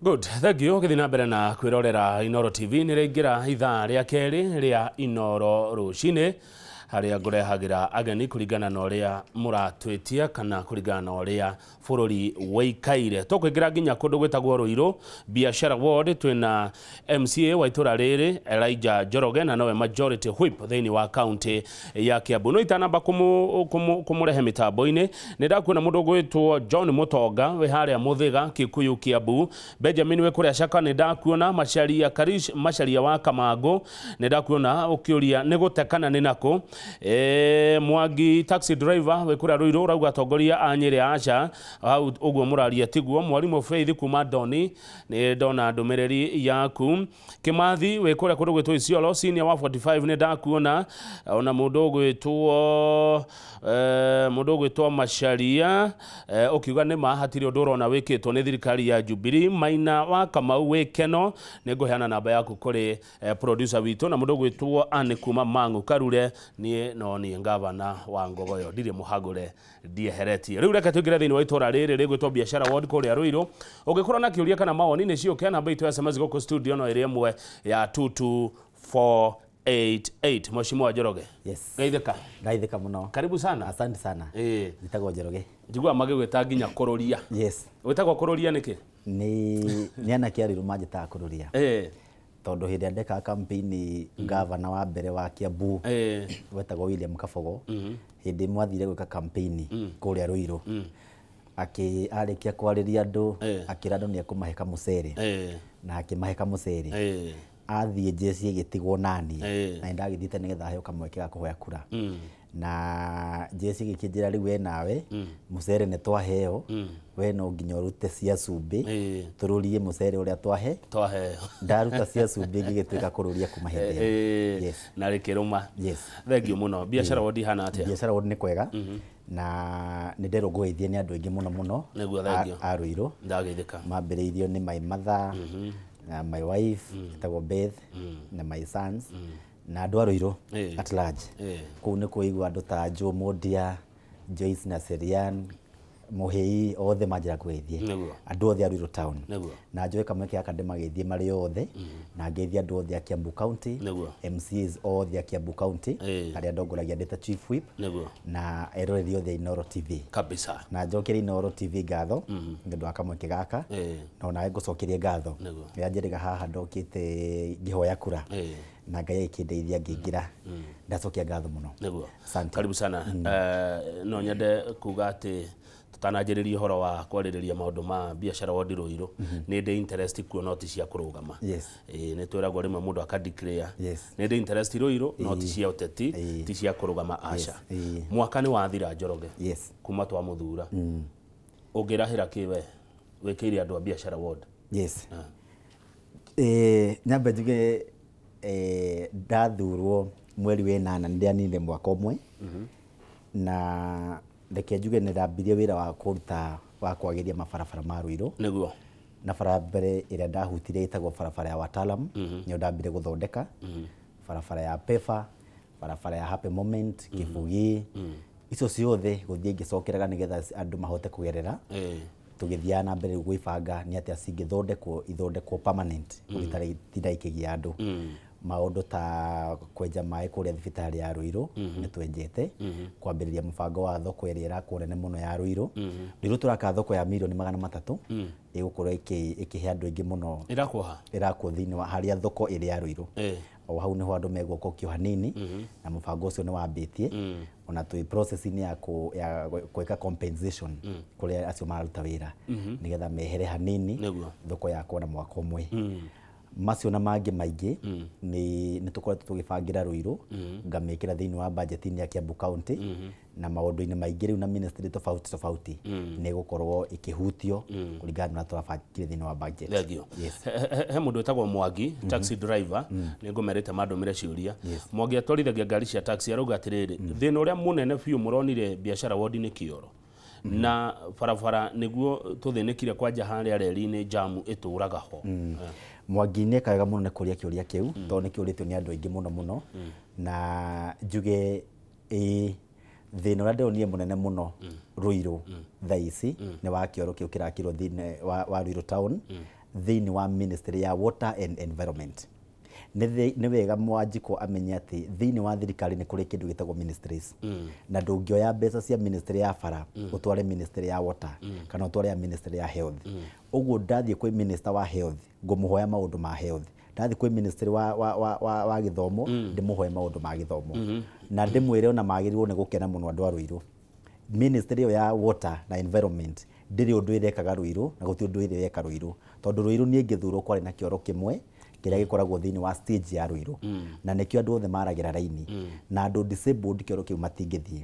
Good, thank you. Gĩthiĩ na mbere na kwĩrorera Inooro TV. Nĩ rĩingĩra ithaa rĩa kerĩ rĩa Inooro rũcinĩ, harĩa ngũrehagĩra ageni kũringana na ũrĩa mũratwĩtia kana kũringana na ũrĩa bũrũri wĩikaire. Tũkũingĩra nginya kũndũ gwĩtagwo Ruiru Biashara Ward. Twĩna MCA wa itũra rĩrĩ, Elijah Njoroge, na nowe majority whip thĩinĩ wa kaunti ya Kiambu. No itanamba kũmũrehe mĩtambo-inĩ, nĩ ndakuona mũndũ ũgwĩtwo John Mũtonga wĩ harĩa Mũthĩga, Kikuyu, Kiambu. Benjamin wĩ kũrĩa Caka, nĩ ndakuona. Macharia Karish, Macharia wa Kamangũ, nĩ ndakuona ũkĩũria nĩ gũte kana nĩ nakũ. Mwangi taxi driver wĩ kũrĩa Ruiru ũrauga atongoria a Nyĩrĩ, aca, hau ũguo mũraria tiguo. Mwarimũ Faith kuma Doni, nĩ ndona ndũmĩrĩri yaku. Kĩmathi wĩ kũrĩa kũndũ gwĩtwo Isiolo, senior wa 45, nĩ ndakuona. Ona mũndũ ũgwĩtwo Macharia, ũkiuga nĩ ma hatirĩ ũndũ ũrona wĩkĩtwo nĩ thirikari ya Jubilee. Maina wa Kamau wĩ Keno, nĩ ngũheana namba yaku kũrĩ producer witũ. Na mũndũ ũgwĩtwo Anne kuma Mang'u Karure, niĩ no niĩ ngavana wa Ngogoyo, ndirĩ mũhagũre, ndieheretie. Rĩu reke tũingĩre thĩinĩ wa itũra rĩrĩ rĩgwĩtwo Biashara Ward kũrĩa Ruiru. Ũngĩkorwo na kĩũria kana mawoni, nĩ ciũke. Namba itũ ya SMS gũkũ studio no ĩrĩ 1 ya 22488. Mheshimiwa Njoroge. Yes. Geithĩka. Ndaithĩka mũno. Karibu sana. Asante sana. Njĩtagwo Njoroge. Njiguaga magĩgwĩta nginya kũrũria. Yes. Wĩtagwo kũrũria nĩkĩ? Nĩ anake a Ruiru manjĩtaga kũrũria. Tondũ hĩndĩ ĩrĩa ndekaga campaign, gavana wa mbere wa Kiambu wetagwo William Kabogo, hĩndĩ ĩmwe athire gwĩka campaign kũrĩa Ruiru, akĩ arĩkia kwarĩria andũ, akĩra andũ nĩ ekũmahe kamũcere, na akĩmahe kamũcere. Athiĩ, njeci ĩgĩtigwo nani, na nĩndagĩthiĩte nĩgetha heo kamweke ga kũhoya kura, na njeci ĩgĩkĩnjĩra, "Rĩu we nawe mũcere nĩ twaheo, we no nginya ũrute cia cumbĩ, tũrũrie mũcere ũrĩa twahe." Twaheo. Ndaruta cia cumbĩ, ngĩgĩtuĩka kũrũria kuma hĩndĩ ĩyo. Yes. Na rĩkĩrũma. Yes. Thank you mũno. Biashara Ward ihana atĩa? Biacara Ward nĩ kwega, na nĩ nderwo ngũgeithie nĩ andũ aingĩ mũno mũno. Nĩguo, thank you. A Ruiru. Ndageithĩka. Mambĩrĩirio nĩ my mother na my wife ĩtagwo Beth na my sons na andũ a Ruiru at large. Kũu nĩ kũigua andũ ta Joe Modia, Joyce na Serian Mũhĩi, othe manjĩra kũgeithie. Andũ othe a Ruiru town. Na njoe kamweke gaka ndĩmageithie marĩ othe, na ngeithie andũ othe a Kiambu County, MCAs othe a Kiambu County, arĩa ndongoragia ndĩ ta chief whip, na eroreri othe a Inooro TV. Na njokerie Inooro TV ngatho nĩ ũndũ wa kamweke gaka, na onawe ngũcokerie ngatho. Rĩrĩa njĩrĩga haha, ndokĩte ngĩhoya kura, na Ngai agĩkĩndeithia ngĩingĩra. Ndacokia ngatho mũno. Asante. Karibu sana. No nyende kuga atĩ tũtananjĩrĩria ũhoro wa kwarĩrĩria maũndũ ma Biashara Ward Ruiru, nĩ ndĩ interest kuo, no ti cia kũrũgama. Ĩĩ, nĩ twĩragwo rĩmwe mũndũ aka declare. Nĩ ndĩ interest Ruiru, no ti cia ũteti, ti cia kũrũgama, aca. Mwaka nĩ wathira, Njoroge, kuma twamũthura. Ũngĩrahĩra kĩ we wĩkĩire andũ a Biashara Ward? Yes. Nyambe njuge, ndathurwo mweri wa ĩnana, nĩ ndĩaninire mwaka ũmwe, na reke njuge nĩ ndambirie wĩra wa kũruta wa kwagĩria mabarabara ma Ruiru. Na bara mbere ĩrĩa ndahutirie ĩtagwo barabara ya Wataalam, nĩyo ndambire gũthondeka, barabara ya Pefa, barabara ya Happy Moment, Kĩbugi, icio ciothe gũthiĩ ngĩcokeraga nĩgetha andũ mahote kũgerera. Tũgĩthiaga na mbere rĩu gwĩbanga nĩ atĩa cingĩthondekwo, ithondekwo permanent, gũitarĩ itinda ikĩgia andũ. Maũndũ ta kwenja maĩ kũrĩa thibitarĩ ya Ruiru nĩ twenjete, kwambĩrĩria mũbango wa thoko ĩrĩa ĩrakwo nene mũno ya Ruiru. Ruiru tũraka thoko ya mirioni 300, ĩgũkorwo ĩkĩhe andũ aingĩ mũno. Ĩrakwoha? Ĩrakwo thĩinĩ wa harĩa thoko ĩrĩ ya Ruiru. O hau nĩho andũ megũka ũkio hanini, na mũbango ũcio nĩ wambĩtie. Ona twĩ process-inĩ ya gwĩka compensation kũrĩ acio mararuta wĩra nĩgetha mehere hanini. Thoko yakwo na mwaka ũmwe. Macio na mangĩ maingĩ nĩ tũkoretwo tũgĩbangĩra Ruiru, ngamĩkĩra thĩinĩ wa budget-inĩ ya Kiambu County na maũndũ-inĩ maingĩ rĩu na ministry tofauti tofauti, nĩ ĩgũkorwo ĩkĩhutio kũringana na ũrĩa tũrabangire thĩinĩ wa budget. Thank you. Yes. He mũndũ wĩtagwo Mwangi taxi driver, nĩ ngũmerĩte mandũmĩre ciũria. Mwangi atwarithagia ngari cia taxi, arauga atĩrĩrĩ, thĩna ũrĩa mũnene biũ mũronire Biashara Ward nĩ kĩoro na barabara, nĩguo tũthĩnĩkire kwanja harĩa reri-inĩ, jamu ĩtũraga ho. Mwangi nĩ ekaga mũno nĩ kũria kĩũria kĩu, tondũ nĩ kĩũrĩtio nĩ andũ aingĩ mũno mũno. Na njuge ĩĩ, thĩna ũrĩa ndĩronire mũnene mũno Ruiru thaa ici nĩ wa kĩoro kĩu kĩrakirwo thĩinĩ wa Ruiru town. thĩinĩ wa Ministry ya Water and Environment. Nĩ wega Mwanjikũ amenye atĩ thĩinĩ wa thirikari nĩ kũrĩ kĩndũ gĩtagwo ministries, na ndũngĩoya mbeca cia ministry ya bara ũtware ministry ya water kana ũtware ya ministry ya health. Ũguo ndathiĩ kwĩ minister wa health ngũmũhoya maũndũ ma health, ndathiĩ kwĩ ministry wa gĩthomo ndĩmũhoe maũndũ ma gĩthomo, na ndĩmwĩre ona magĩrĩirwo nĩ gũkena mũno andũ a Ruiru. Ministry ĩyo ya water na environment ndĩrĩ ũndũ ĩrekaga Ruiru na gũtirĩ ũndũ ĩreka Ruiru, tondũ Ruiru niĩ ngĩthurwo kwarĩ na kĩoro kĩmwe kĩrĩa gĩkoragwo thĩinĩ wa stage ya Ruiru, na nĩkĩo andũ othe maragĩra raini, na andũ disabled kĩoro kĩu matingĩthiĩ.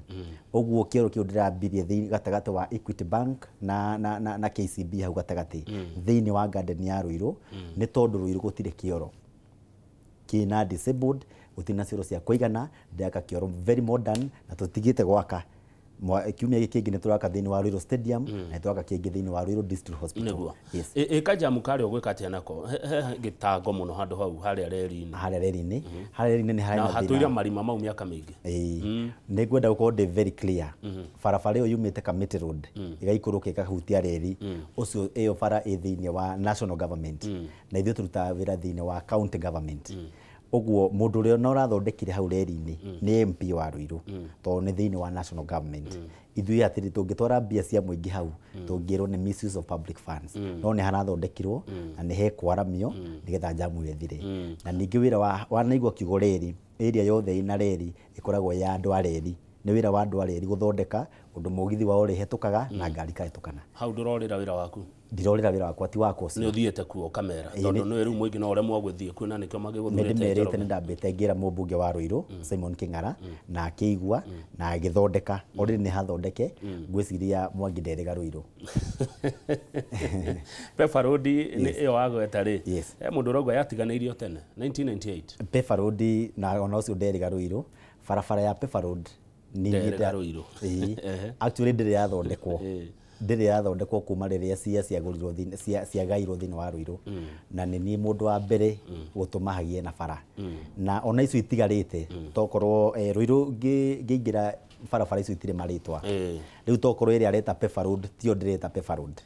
Ũguo kĩoro kĩu ndĩrambirie thĩinĩ gatagatĩ wa Equity Bank na KCB hau gatagatĩ thĩinĩ wa garden ya Ruiru, nĩ tondũ Ruiru gũtirĩ kĩoro kĩna disabled, gũtirĩ na cioro cia kũigana. Ndĩraka kĩoro very modern na tũtigĩte gwaka. Kiumia gĩkĩ kĩngĩ nĩ tũraka thĩinĩ wa Ruiru Stadium, na nĩ tũraka kĩngĩ thĩinĩ wa Ruiru District Hospital. Nĩguo. Yes. Ĩkajamu karĩa ũgwĩka atĩa nako? He gĩtango mũno handũ hau harĩa reri-inĩ. Harĩa reri-inĩ, harĩa reri-inĩ nĩ harĩ na na hatũire thĩna. Marima mau mĩaka mĩingĩ. Ĩĩ, nĩ ngwenda gũkorwo ndĩ very clear. Barabara ĩyo yumĩte Kamiti Road ĩgaikũrũka ĩkahutia reri ũcio, ĩyo bara ĩ thĩinĩ wa national government, na ithuĩ tũrutaga wĩra thĩinĩ wa county government. Ũguo mũndũ ũrĩa ona ũrathondekire hau reri-inĩ nĩ MP wa Ruiru, tondũ nĩ thĩinĩ wa national government. Ithuĩ atĩrĩ tũngĩtwara mbia cia mũingĩ hau tũngĩrwo nĩ misuse of public funds, no nĩ harathondekirwo na nĩ hekwaramio nĩgetha jamu ĩyo ĩthire. Na ningĩ wĩra wa wanaigua kiugo reri, area yothe ĩna reri ĩkoragwo ya andũ a reri, nĩ wĩra wa andũ a reri gũthondeka ũndũ mũgithi wao ũrĩhetũkaga na ngari ikahetũkana. Hau ndũrorĩra wĩra waku? Ndirorĩra wĩra wakwa, ti wakwa ũcio. Nĩ ũthiĩte kuo ũkamera, tondũ nĩ rĩu mũingĩ no ũremwo gũthiĩ kuo na nĩkĩo Nĩ magĩgũthurĩte ndĩmerĩte, Njoroge. nĩ ndambĩte ngĩra mũmbunge wa Ruiru Simon King'ara na akĩigua na agĩthondeka. Already nĩ hathondeke, ngwĩciria Mwangi nderĩga Ruiru. Pefa Road nĩ ĩyo wagweta rĩ, Yes. he mũndũ ũrauga yatiganĩirio tene 1998. Pefa Road na ona ũcio nderĩga Ruiru, barabara ya Pefa Road nĩ Nderĩga Ruiru. Ĩĩ. Actually ndĩrĩ yathondekwo, ndĩrĩ yathondekwo kuma rĩrĩa cia ciagũrirwo ciagairwo thĩinĩ wa Ruiru, na nĩ niĩ mũndũ wa mbere gũtũma hagĩe na bara, na ona icio itigarĩte tokorwo Ruiru ngĩingĩra barabara icio itirĩ marĩtwa. Rĩu tokorwo ĩrĩa areta Pefa Road tiyo ndĩreta Pefa Road,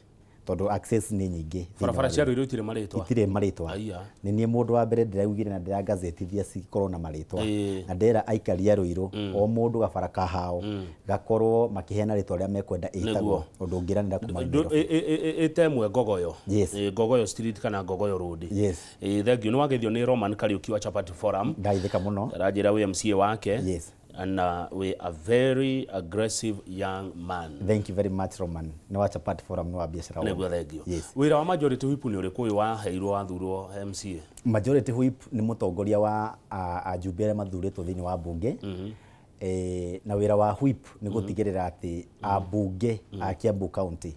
tondũ access nĩ nyingĩ thĩinĩ Barabara wa cia Ruiru itirĩ marĩtwa? Itirĩ marĩtwa. Aya. Nĩ niĩ mũndũ wa mbere ndĩraugire na ndĩrangazetithia cikorwo na marĩtwa, na ndĩra aikari a Ruiru o mũndũ gabara kahao gakorwo makĩheana rĩtwa rĩrĩa mekwenda ĩtagwo, ũndũ ũngĩranĩra kuma Nairobi. Ĩte ĩmwe Ngogoyo. Yes. Ngogoyo Street kana Ngogoyo Road. Yes. Thank you. Nĩ wageithio nĩ Roman Kariuki wa Chapati Forum. Ndaithĩka mũno. Aranjĩra wĩ MCA wake. Yes. Na wĩ a very aggressive young man. Thank you very much, Roman. Nĩ wa Chapati Forum, nĩ wa biacara wothe. Nĩguo, thank you. Yes. Wĩra wa majority whip nĩ ũrĩkũ ũyũ waheirwo wathurwo MCA? Majority whip nĩ mũtongoria wa ajumbe arĩa mathurĩtwo thĩinĩ wa bunge. Na wĩra wa whip nĩ gũtigĩrĩra atĩ ambunge a Kiambu County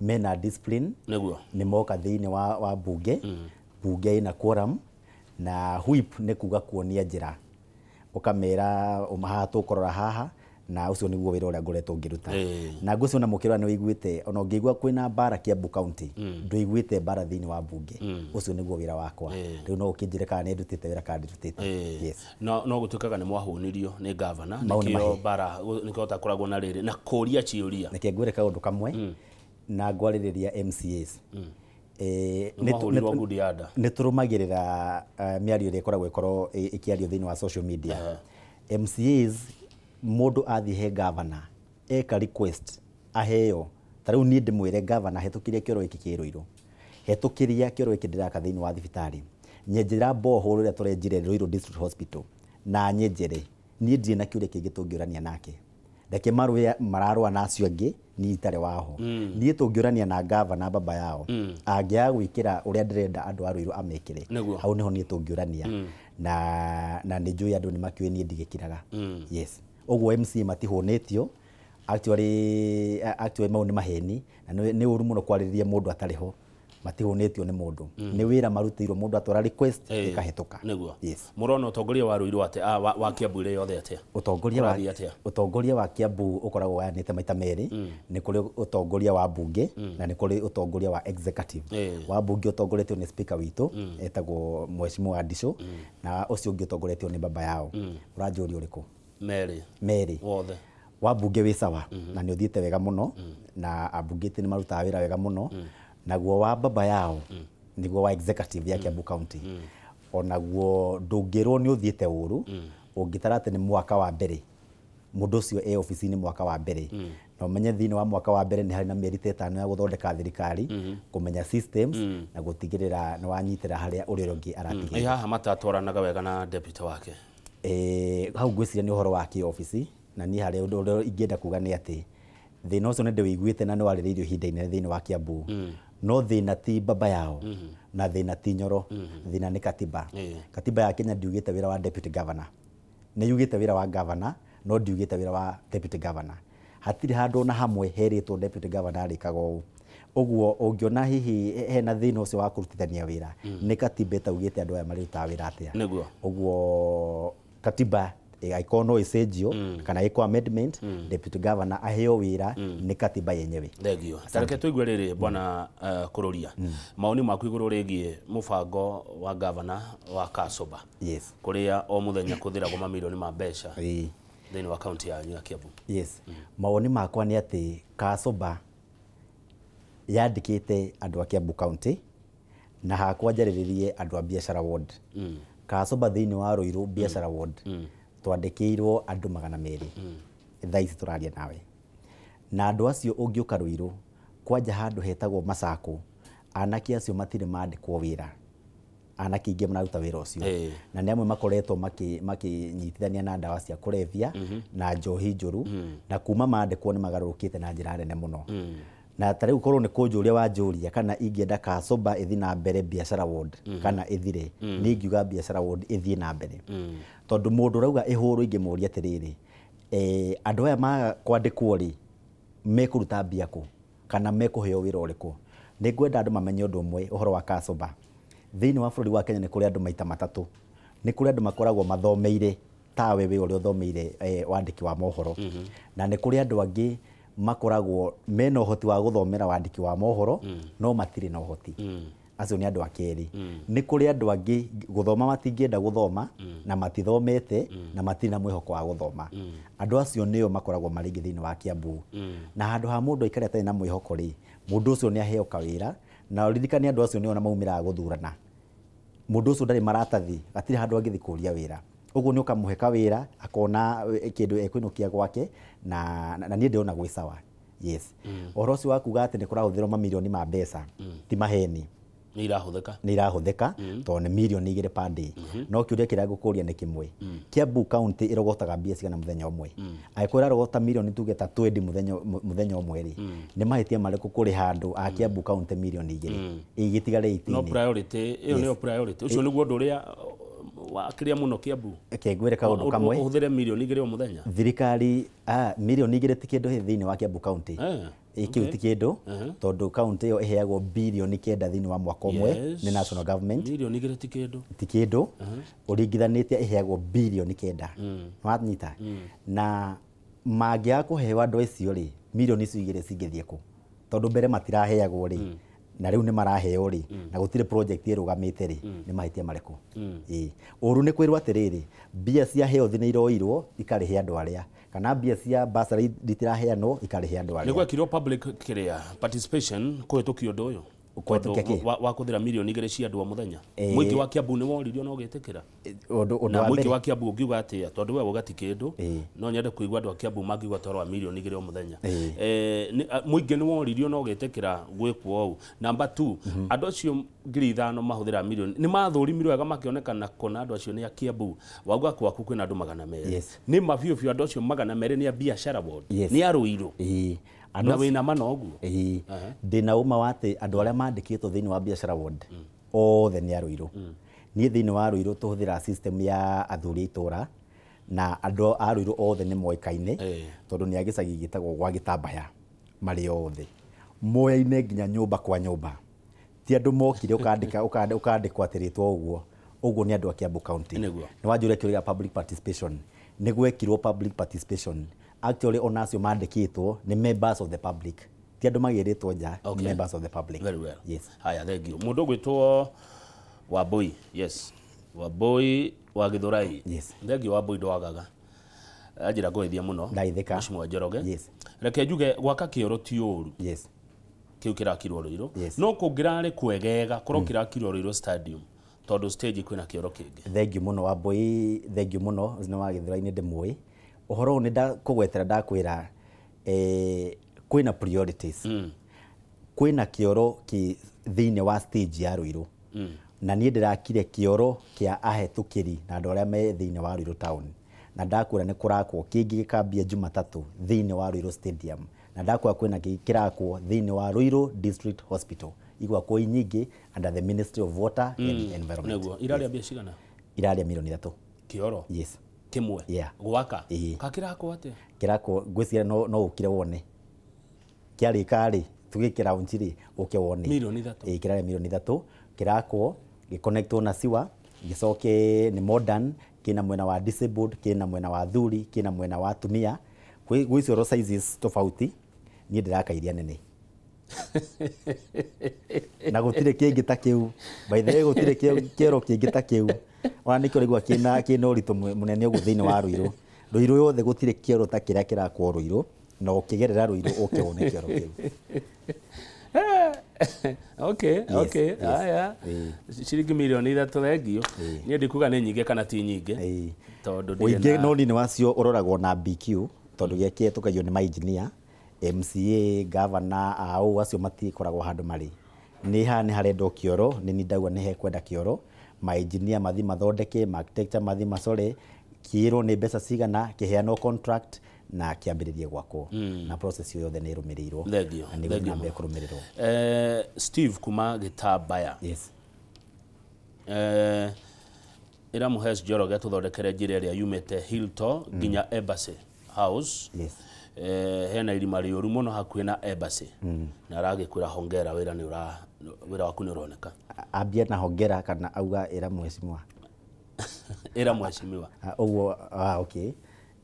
mena discipline, nĩ moka thĩinĩ wa bunge, bunge ĩna quorum, na whip nĩ kuga kuonia njĩra, ũkamera haha tũkũrora haha, na ũcio nĩguo wĩra ũrĩa ngoretwo ngĩruta. Na ngwĩciria ona mũkĩrora nĩ ũiguĩte, ona ũngĩigua kwĩna mbara Kiambu County, ndũiguĩte mbara thĩinĩ wa bunge. Ũcio nĩguo wĩra wakwa. Rĩu no ũkĩnjĩre kana nĩ ndutĩte wĩra kana ndirutĩte. Yes. No gũtuĩkaga nĩ mwahũnirio nĩ gavana, Mau nĩ nĩkĩo mahe. mbara nĩkĩo ũtakoragwo na rĩrĩ na kũria ciũria. Reke ngwĩre kaũndũ kamwe na ngwarĩrĩria MCAs. Nĩ mwahũrirwo ngundi ya nda. Nĩ tũrũmagĩrĩra mĩario ĩrĩa ĩkoragwo ĩkorwo ĩkĩario thĩinĩ wa social media. MCAs, mũndũ athiĩ he gavana eka request aheo, ta rĩu niĩ ndĩmwĩre gavana hetũkĩria kĩoro gĩkĩ kĩ Ruiru, hetũkĩria kĩoro gĩkĩ ndĩraka thĩinĩ wa thibitarĩ, nyenjera borehole ĩrĩa tũrenjire Ruiru District Hospital, na nyenjere niĩ ndirĩ na kĩũria kĩngĩ tũngĩũrania nake. Reke marũe mararũa na acio angĩ, niĩ itarĩ waho. Niĩ tũngĩũrania na gavana baba yao angĩaga gwĩkĩra ũrĩa ndĩrenda andũ a Ruiru amekĩre, hau nĩho niĩ tũngĩũrania, na nĩ njũĩ andũ nĩ makĩũĩ niĩ ndigĩkiraga. Yes, ũguo MCA matihũnĩtio. Actually mau nĩ maheni na nĩ ũru mũno kwarĩrĩria mũndũ atarĩ ho. Matihũnĩtio nĩ mũndũ, nĩ wĩra marutĩirwo, mũndũ atwara request ĩkahĩtũka. Yes. Mũrona ũtongoria wa Ruiru atĩa, wa Kiambu ĩrĩa yothe atĩa? Ũtongoria wa Ũrathiĩ atĩa? Ũtongoria wa Kiambu ũkoragwo ũgayanĩte maita merĩ. Nĩ kũrĩ ũtongoria wa bunge na nĩ kũrĩ ũtongoria wa executive. Wa bunge ũtongoretio nĩ speaker witũ etagwo Mheshimiwa Adisho, na ũcio ũngĩ ũtongoretio nĩ baba yao. Ũranjũria ũrĩkũ? Merĩ. Merĩ. Wothe. Wa bunge wĩ sawa na nĩ ũthiĩte wega mũno, na ambunge nĩ marutaga wĩra wega mũno. Naguo wa baba yao Nĩguo wa executive ya Kiambu County. Onaguo ndũngĩrwo nĩ ũthiĩte ũru, ũngĩtara atĩ nĩ mwaka wa mbere mũndũ ũcio e ofici-inĩ mwaka wa mbere, na ũmenye thĩinĩ wa mwaka wa mbere nĩ harĩ na mĩeri ta 5 ya gũthondeka thirikari, kũmenya systems na gũtigĩrĩra nĩ wanyitĩra harĩa ũrĩa ũngĩ aratigĩrĩra. Haha matatwaranaga wega na deputy wake. Hau ngwĩciria nĩ ũhoro wa kĩobici, na niĩ harĩa ũndũ ũrĩa ingĩenda kuga nĩ atĩ thĩna ũcio nĩ ndĩwĩiguĩte na nĩ warĩrĩirio ihinda inene thĩinĩ wa Kiambu. No thĩna ti baba yao na thĩna ti Nyoro, thĩna nĩ katiba. Katiba ya Kenya ndiugĩte wĩra wa deputy governor, nĩ yugĩte wĩra wa governor, no ndiugĩte wĩra wa deputy governor. Hatirĩ handũ ona hamwe herĩtwo deputy governor arĩkaga ũũ. Ũguo ũngĩona hihi hena thĩna ũcio wa kũrutithania wĩra, nĩ katiba ĩtaugĩte andũ aya marĩrutaga wĩra atĩa. Nĩguo. Ũguo katiba ĩgaikorwo no ĩcenjio kana ĩkwo amendment, deputy governor aheo wĩra nĩ katiba yenyewe. Thengio. Tareke tũigue rĩrĩ bwana Kururia, maoni maku igũrũ rĩgiĩ mũbango wa governor wa Kasoba. Yes. Kũrĩa o mũthenya kũthiragwo mamirioni ma mbeca thĩinĩ wa kaunti yanyu ya Kiambu. Yes. Mawoni makwa nĩ atĩ Kasoba yandĩkĩte andũ a Kiambu County na hakwa njarĩrĩrie andũ a biacara ward. Kasoba thĩinĩ wa Ruiru biacara ward twandĩkĩirwo andũ 200 thaa ici tũraria nawe, na andũ acio ũngĩũka Ruiru kwanja handũ hetagwo Masako, anake acio matirĩ mandĩkwo wĩra, anake aingĩ mararuta wĩra ũcio, na nĩ amwe makoretwo makĩnyitithania na ndawa cia kũrebia na njohi njũru, na kuma mandĩkwo nĩ magarũrũkĩte na njĩra nene mũno. Na ta rĩu korwo nĩ kũnjũria wanjũria kana ingĩenda Kasoba ĩthiĩ na mbere biacara ward kana ĩthire, niĩ ingiuga biacara ward ĩthiĩ na mbere, tondũ mũndũ ũrauga ĩhũrwo ingĩmũria atĩrĩrĩ, andũ aya maga kwandĩkwo rĩ mekũruta mbia kũ kana mekũheo wĩra ũrĩkũ? Nĩ ngwenda andũ mamenye ũndũ ũmwe ũhoro wa Kasoba. Thĩinĩ wa bũrũri wa Kenya nĩ kũrĩ andũ maita matatũ. Nĩ kũrĩ andũ makoragwo mathomeire tawe we ũrĩa ũthomeire wandĩki wa mohoro, na nĩ kũrĩ andũ angĩ makoragwo mena ũhoti wa gũthomera wandĩki wa mohoro no matirĩ na ũhoti. Acio nĩ andũ a kerĩ. Nĩ kũrĩ andũ angĩ gũthoma matingĩenda gũthoma na matithomete na matirĩ na mwĩhoko wa gũthoma. Andũ acio nĩo makoragwo marĩ aingĩ thĩinĩ wa Kiambu. Na handũ ha mũndũ aikare atarĩ na mwĩhoko rĩ, mũndũ ũcio nĩ aheo kawĩra, na ũririkane andũ acio nĩo na maumĩraga gũthurana. Mũndũ ũcio ndarĩ maratathi, hatirĩ handũ angĩthiĩ kũria wĩra. Ũguo nĩ ũkamũhe kawĩra akona kĩndũ ekũinũkia gwake, na niĩ ndĩrona gwĩ sawa. Yes. Ũhoro ũcio wa kuga atĩ nĩ kũrahũthĩrwo mamirioni ma mbeca ti maheni. Nĩ irahũthĩka. Nĩ irahũthĩka tondũ nĩ mirioni 2 per day. No kĩũria kĩrĩa ngũkũria nĩ kĩmwe. Kiambu County ĩrogotaga mbia cigana mũthenya ũmwe? Angĩkorwo ĩrarogota mirioni tuge ta 20 mũthenya ũmwe rĩ, nĩ mahĩtia marĩkũ kũrĩha andũ a Kiambu County mirioni 2 ĩgĩtigara 18? No priority ĩyo nĩyo priority. Ũcio nĩguo ũndũ ũrĩa wa kĩrĩa mũno Kiambu. Reke ngwĩre kaũndũ kamwe. Ũhũthĩre mirioni 2 o mũthenya. Thirikari mirioni 2 ti kĩndũ thĩinĩ wa Kiambu County. Kĩu ti kĩndũ tondũ county ĩyo ĩheagwo birioni 9 thĩinĩ wa mwaka ũmwe nĩ national government. Mirioni 2 ti kĩndũ. Ti kĩndũ. Ũringithanĩtie ĩheagwo birioni 9. Wanyita. Na mangĩaga kũheo andũ acio rĩ, mirioni icio 2 cingĩthiĩ kũ? Tondũ mbere matiraheagwo rĩ, na rĩu nĩ maraheo rĩ, na gũtirĩ project ĩrũgamĩte rĩ, nĩ mahĩtia marĩkũ? Ũru nĩ kwĩrwo atĩrĩrĩ, mbia cia health nĩ iroirwo ikarĩhe andũ arĩa, kana mbia cia bursary itiraheanwo ikarĩhe andũ arĩa. Nĩ gwekirwo public kĩrĩa participation kũhĩtũkia ũndũ ũyũ. Wa kũhũthĩra mirioni 2 cia andũ o mũthenya. Mũingĩ wa Kiambu nĩ woririo na ũgĩtĩkĩra. Na mũingĩ wa Kiambu ũngiuga atĩa? Tondũ we wauga ti kĩndũ, no nyende kũigua andũ a Kiambu mangiuga ũhoro wa mirioni 2 o mũthenya. Mũingĩ nĩ woririo na ũgĩtĩkĩra gwĩkwo ũũ. Number 2, andũ acio 5,000 mahũthĩra mirioni nĩ mathũrimirwo wega makĩonekana kũna andũ acio nĩ a Kiambu. Wauga kwaku kwĩna andũ 200. Nĩ ma biũ biũ andũ acio 200 nĩ a biacara ward, nĩ a Ruiru. Na wĩna ma noguo? Ndĩna ũma wa atĩ andũ arĩa mandĩkĩtwo thĩinĩ wa biacara ward othe nĩ a Ruiru. Niĩ thĩinĩ wa Ruiru tũhũthĩra system ya athuri a itũra, na andũ a Ruiru othe nĩ moĩkaine tondũ nĩ a gĩcagi gĩtagwo gwa Gĩtambaya marĩ othe. Moyaine nginya nyũmba kwa nyũmba. Ti andũ mokire ũkandĩkwo atĩ rĩtwa ũguo. Ũguo nĩ andũ a Kiambu County. Nĩ wanjũria kĩũria public participation. Nĩ gwekirwo public participation. Actually ona acio mandĩkĩtwo nĩ members of the public. Ti andũ magĩrĩtwo nja, nĩ members of the public. Very well. Yes. Haya, thank you. Mũndũ ũgwĩtwo Wambui, yes. Wambui wa Githurai. Yes. Thank you Wambui ndwagaga. Anjĩra ngũgeithia mũno. Ndaithĩka. Mheshimiwa Njoroge. Yes. Reke njuge gwaka kĩoro ti ũru. Yes. Kĩu kĩrakirwo Ruiru. Yes. No kũngĩrarĩ kwegega korwo kĩrakirwo Ruiru Stadium tondũ stage kwĩna kĩoro kĩngĩ. Thank you mũno Wambui, thank you mũno nĩ wa Gĩthũrai-inĩ ndĩmũĩ. Ũhoro ũyũ nĩ ndakũgwetera ndakwĩra kwĩna priorities. Kwĩna kĩoro kĩ thĩinĩ wa stage ya Ruiru. Na niĩ ndĩrakire kĩoro kĩa ahetũkĩri na andũ arĩa me thĩinĩ wa Ruiru town. Na ndakwĩra nĩ kũrakwo kĩngĩ gĩkambia Jumatatũ thĩinĩ wa Ruiru Stadium. Na ndakwĩra kwĩna kĩngĩ kĩrakwo thĩinĩ wa Ruiru District Hospital. Igwakwo nyingĩ under the Ministry of Water and Environment. Nĩguo irarĩa mbia cigana? Irarĩa milioni 3. Kĩoro? Yes. Kĩmwe? Yeah. Gwaka? Ĩĩ. Kakĩrakwo atĩa? Kĩrakwo ngwĩciria no ũkire wone. Kĩarĩka rĩ, tũgĩkĩra launch rĩ, ũke wone. Milioni 3. Ĩĩ, kĩrarĩa milioni 3. Kĩrakwo, gĩconnectwo na siwa, gĩcoke nĩ modern, kĩna mwena wa disabled, kĩna mwena wa athuri, kĩna mwena wa atumia. Gwĩ cioro sizes tofauti, niĩ ndĩraka iria nene. Na gũtirĩ kĩngĩ ta kĩu. By the way, gũtirĩ kĩoro kĩngĩ ta kĩu. Ona nĩkĩo ũraigua kĩna ũritũ mũnene ũguo thĩinĩ wa Ruiru. Ruiru yothe gũtirĩ kĩoro ta kĩrĩa kĩrakwo Ruiru, na ũkĩgerera Ruiru ũke wone kĩoro kĩu. Okay, Yes, okay. yes. Aya. Ciringi milioni 3 thengio. Niĩ ndikuga nĩ nyingĩ kana ti nyingĩ. Ĩĩ. Tondũ ndirĩ Ũingĩ na no nini wacio ũroragwo na BQ tondũ gĩakĩe tũkaiywo nĩ mainjinia, MCA, governor, AO acio matikoragwo handũ marĩ. Nĩ haha nĩ harendwo kĩoro, nĩ niĩ ndauga nĩ hekwenda kĩoro, mainjinia mathi mathondeke, ma architecture mathi macore, kĩĩrwo nĩ mbeca cigana, kĩheanwo contract na kĩambĩrĩrie gwakwo. Na process ĩyo yothe nĩ ĩrũmĩrĩirwo. Thengiũ, Na nĩ ĩgũthiĩ thengiũ na mbere kũrũmĩrĩrwo. Steve kuma Gĩtambaya. Yes. Ĩra Mũhes Njoroge tũthondekere njĩra ĩrĩa yumĩte Hilton nginya Embassy House. Yes. Hena irima rĩũru mũno hakuhĩ na Embassy. Na aragĩkwĩra hongera, wĩra nĩ ũra wĩra waku nĩ ũroneka. Ambia na hongera kana auga ĩra mheshimiwa. Ĩra mheshimiwa. Ũguo, okay.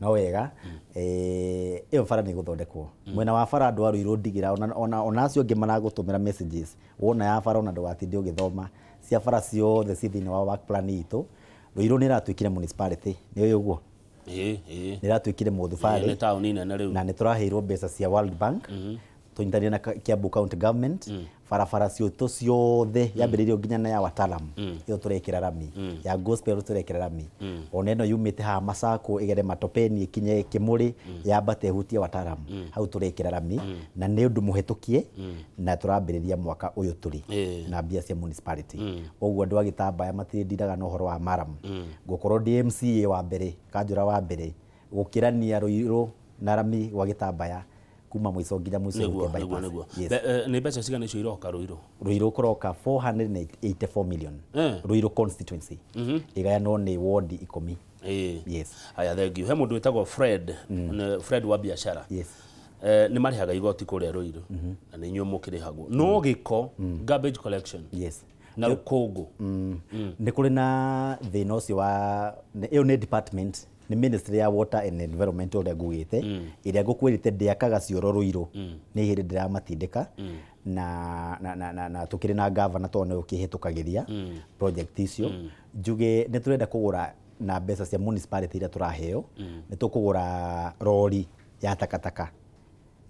No wega. Ĩyo bara nĩ ĩgũthondekwo. Mwena wa bara andũ a Ruiru ndigĩra ona acio angĩ maragũtũmĩra messages. Wona ya bara ona ndũgatinde ũgĩthoma. Cia bara ciothe ciĩ thĩinĩ wa work plan itũ. Ruiru nĩ ĩratuĩkire municipality. Nĩ ũĩ ũguo? Ĩĩ, ĩĩ. Nĩ ĩratuĩkire mũthubarĩ. Nĩ taũni nene rĩu. Na nĩ tũraheirwo mbeca cia World Bank. Tũnyitanĩire na Kiambu County Government. Barabara ciitũ ciothe yambĩrĩirio nginya na ya Watalam. Ĩyo tũrekĩra rami. Ya Gospel tũrekĩra rami. Ona ĩno yumĩte haha Masako ĩgere Matopeni ĩkinye Kĩmũrĩ yambate ĩhutie Watalam. Hau tũrekĩra rami. Na nĩ ũndũ mũhetũkie na tũrambĩrĩria mwaka ũyũ tũrĩ na mbia cia municipality. Ũguo andũ a Gĩtambaya matirĩndindaga na ũhoro wa maram. Ngũkorwo ndĩ MCA wa mbere, kanjũra wa mbere gũkĩrania Ruiru na rami gwa Gĩtambaya kuma mũico nginya mũico Nĩguo, ũke bypass. nĩguo, nĩguo. Yes. Nĩ mbeca cigana icio iroka Ruiru? Ruiru kũroka 484 million. Ruiru constituency. Ĩgayanwo nĩ ward 10. Ĩĩ. Yes. Aya, thank you. He mũndũ wĩtagwo Fred, nĩ Fred wa biacara. Yes. Nĩ marĩhaga igoti kũrĩa Ruiru. Na nĩ inyuĩ mũkĩrĩhagwo. No gĩko, garbage collection. Yes. Na rũkũngũ. Nĩ kũrĩ na thĩna ũcio wa ĩyo nĩ department, nĩ Ministry ya Water and Environment ũrĩa ngugĩte, ĩrĩa ngũkwĩrĩte ndĩakaga cioro Ruiru. Nĩ hĩndĩ ndĩramatindĩka. Na tũkĩrĩ na governor tondũ nĩwe ũkĩhĩtũkagĩria project icio. Njuge nĩ tũrenda kũgũra na mbeca cia municipality iria tũraheo, nĩ tũkũgũra rori ya takataka.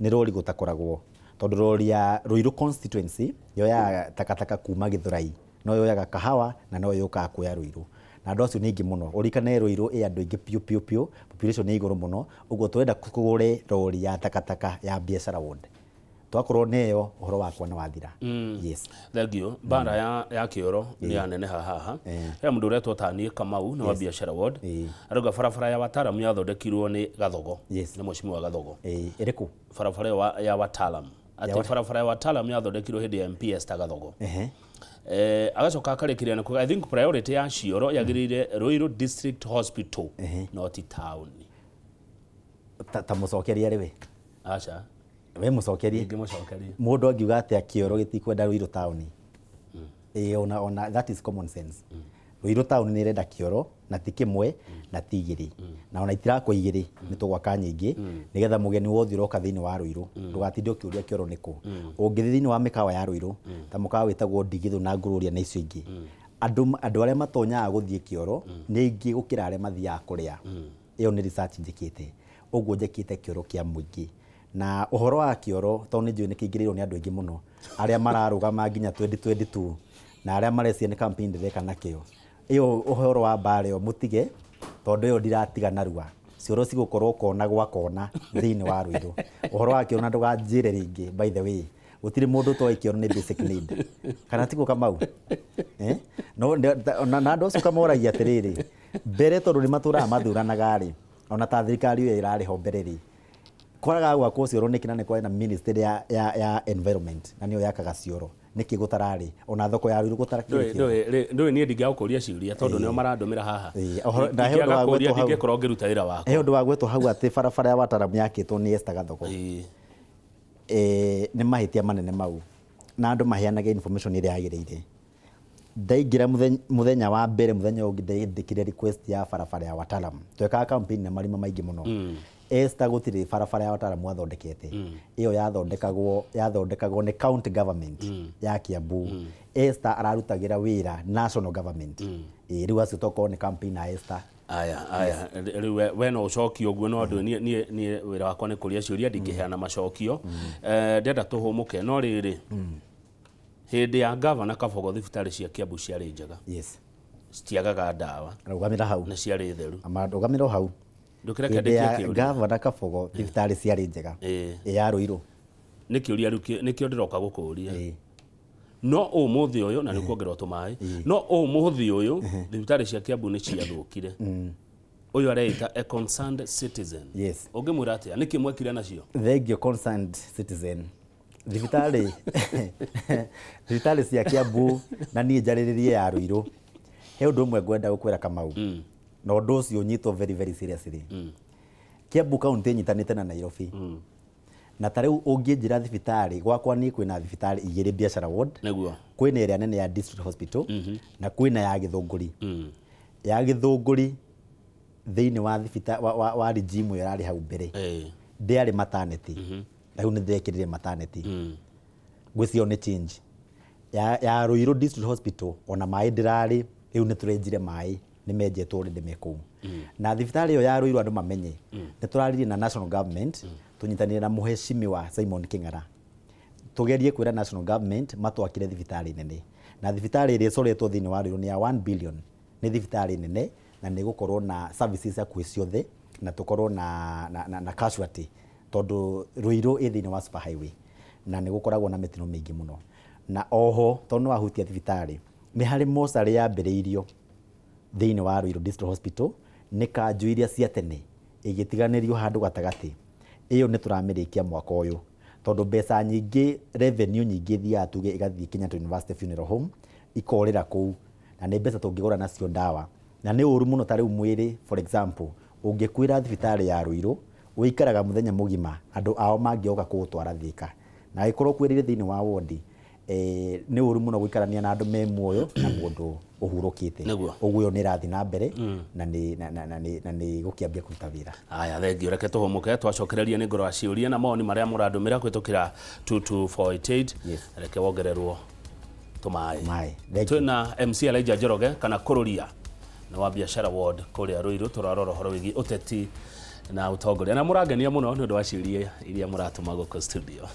Nĩ rori gũtakoragwo tondũ rori ya Ruiru constituency yoyaga takataka kuma Gĩthũrai, no yoyaga Kahawa na no yũkaga kuoya Ruiru. Na andũ acio nĩ aingĩ mũno. Ũririkane Ruiru ĩ andũ aingĩ piũ piũ piũ, population nĩ igũrũ mũno. Ũguo tũrenda kũgũre rori ya takataka ya biacara ward. Twakorwo nĩyo ũhoro wakwa nĩ wathira. Yes. Thank you. Bara ya kĩoro nĩ yaneneha haha. He mũndũ ũretwo Tanie Kamau nĩ wa biacara ward. Arauga barabara ya Watalam yathondekirwo nĩ Gathogo. Yes. Nĩ mheshimiwa Gathogo. Ĩrĩkũ? Barabara ya Watalam. Atĩ barabara ya Watalam yathondekirwo hĩndĩ ya MPS ta Gathogo. Agacoka akarĩkĩria na kuga I think priority ya cioro yagĩrĩire Ruiru District Hospital not town. Ta mũcokeria rĩ we? Aca. We mũcokerie. Ingĩmũcokeria. Mũndũ angiuga atĩa kĩoro gĩtikwenda Ruiru town. Ona that is common sense. Ruiru town nĩ ĩrenda kĩoro na ti kĩmwe na ti igĩrĩ. Na ona itirakwo igĩrĩ nĩ tũgwaka nyingĩ nĩgetha mũgeni wothe ũroka thĩinĩ wa Ruiru ndũgatinde ũkĩũria kĩoro nĩkũ. Ũngĩthiĩ thĩinĩ wa mĩkawa ya Ruiru ta mũkawa wĩtagwo Ndigithũ na Ngũrũria na icio ingĩ. Andũ arĩa matonyaga gũthiĩ kĩoro nĩ aingĩ gũkĩra arĩa mathiaga kũrĩa. Ĩyo nĩ research njĩkĩte. Ũguo njĩkĩte kĩoro kĩa mũingĩ. Na ũhoro wa kĩoro tondũ nĩ njũĩ nĩ kĩingĩrĩirwo nĩ andũ aingĩ mũno arĩa mararũgama nginya 2022 na arĩa marecia nĩ campaign ndĩreka nakĩo. Ĩyo ũhoro wa mbara ĩyo mũtige tondũ ĩyo ndiratiga narua. Cioro cigũkorwo kona gwa kona thĩinĩ wa Ruiru. Ũhoro wa kĩoro na ndũganjĩre rĩngĩ, by the way. Gũtirĩ mũndũ ũtoĩ kĩoro nĩ basic need. Kana tiguo Kamau? No na andũ acio kamoragia atĩrĩrĩ, mbere tondũ nĩ matũraga mathuranaga rĩ, ona ta thirikari ĩyo ĩrarĩ ho mbere rĩ, kwaraga gwakwo cioro nĩkĩ na nĩ kwarĩ na ministry ya environment na nĩyo yakaga cioro nĩkĩ gũtararĩ ona thoko ya Ruiru gũtarakĩrĩ kĩoro. Ndũĩ niĩ ndingĩagũkũria ciũria tondũ nĩo marandũmĩra haha. Ndingĩaga ndingĩkorwo ngĩruta wĩra wakwa. He ũndũ wa gwetwo hau atĩ barabara ya Wataalamu yakĩtwo nĩ Esther Gathogo. Nĩ mahĩtia manene mau na andũ maheanage information ĩrĩa yagĩrĩire. Ndaingĩra mũthenya wa mbere mũthenya ũngĩ ndandĩkire request ya barabara ya Wataalamu. Twekaga campaign na marima maingĩ mũno. Esther gũtirĩ barabara ya Wataalamu athondekete. Ĩyo yathondekagwo nĩ county government ya Kiambu. Esther ararutagĩra wĩra national government. Rĩu acio tokorwo nĩ campaign ya Esther. Aya rĩu we no ũcokie ũguo no andũ niĩ wĩra wakwa nĩ kũria ciũria ndingĩheana macokio. Ndĩrenda tũhũmũke no rĩrĩ hĩndĩ ya gavana Kabogo thibitarĩ cia Kiambu ciarĩ njega. Yes. Citiagaga ndawa. Rũgamĩra hau. Na ciarĩ theru. Rũgamĩra hau. Ndũkĩreke ndĩkie kĩũria. Gavana Kabogo thibitarĩ ciarĩ njega. Ya Ruiru. Nĩ kĩũria rĩu nĩkĩo ndĩroka gũkũria. No ũmũthĩ ũyũ na nĩkuongererwo tũmaĩ. No ũmũthĩ ũyũ thibitarĩ cia Kiambu nĩ ciathũkire. Ũyũ areita a concerned citizen. Yes. Ũngĩmwĩra atĩa? Nĩkĩ mwekire nacio? Thank you concerned citizen. Thibitarĩ thibitarĩ cia Kiambu na niĩ njarĩrĩrie ya Ruiru. He ũndũ ũmwe ngwenda gũkwĩra Kamau. Na ũndũ ũcio ũnyitwo very very seriously. Kiambu county ĩnyitanĩte na Nairobi. Na ta rĩu ũngĩnjĩra thibitarĩ gwakwa niĩ kwĩna thibitarĩ igĩrĩ biashara ward. Nĩguo. Kwĩna ĩrĩa nene ya district hospital na kwĩna ya Gĩthũngũri. Ya Gĩthũngũri thĩinĩ wa thibitarĩ wa regime ĩyo ĩrarĩ hau mbere. Ndĩarĩ maternity. Rĩu nĩ ndĩrekĩrire maternity. Ngwĩciria nĩ change. Ya Ruiru district hospital ona maĩ ndĩrarĩ rĩu nĩ tũrenjire maĩ nĩ menjetwo already me kũu. Na thibitarĩ ĩyo ya Ruiru andũ mamenye nĩ tũraririe na national government tũnyitanĩre na mũheshimiwa Simon King'ara. Tũgerie kwĩra national government matwakĩre thibitarĩ nene. Na thibitarĩ ĩrĩa ĩcoretwo thĩinĩ wa Ruiru nĩ ya 1 billion. Nĩ thibitarĩ nene na nĩ gũkorwo na services hakuhĩ ciothe na tũkorwo na casualty tondũ Ruiru ĩ thĩinĩ wa super highway na nĩ gũkoragwo na mĩtino mĩingĩ mũno. Na oho tondũ nĩ wahutia thibitarĩ nĩ harĩ mocarĩ yambĩrĩirio thĩinĩ wa Ruiru District Hospital nĩ kanjũ iria cia tene ĩgĩtiganĩrio handũ gatagatĩ. Ĩyo nĩ tũramĩrĩkia mwaka ũyũ tondũ mbeca nyingĩ revenue nyingĩ ithiaga tuge ĩgathiĩ Kenyatta University Funeral Home ikorĩra kũu na nĩ mbeca tũngĩgũra nacio ndawa. Na nĩ ũru mũno ta rĩu mwĩrĩ for example ũngĩkuĩra thibitarĩ ya Ruiru ũikaraga mũthenya mũgima andũ ao mangĩoka kũgũtwara Thika na angĩkorwo ũkuĩrĩire thĩinĩ wa wondi nĩ ũru mũno gũikarania na andũ me muoyo na mũndũ ũhurũkĩte. Ũguo ĩyo nĩ ĩrathiĩ na mbere na nĩ gũkĩambia kũruta wĩra. Aya thengio reke tũhũmũke twacokereria nĩ ngoro wa ciũria na mawoni marĩa mũrandũmĩra kũhĩtũkĩra 22488. Reke wongererwo tũmaĩ. Twĩna MC Elijah Njoroge kana Kũrũria na wa biashara ward kũrĩa Ruiru tũrarora ũhoro wĩgiĩ ũteti na ũtongoria na mũrangenia mũno nĩ ũndũ wa ciũria iria mũratũma gũkũ studio.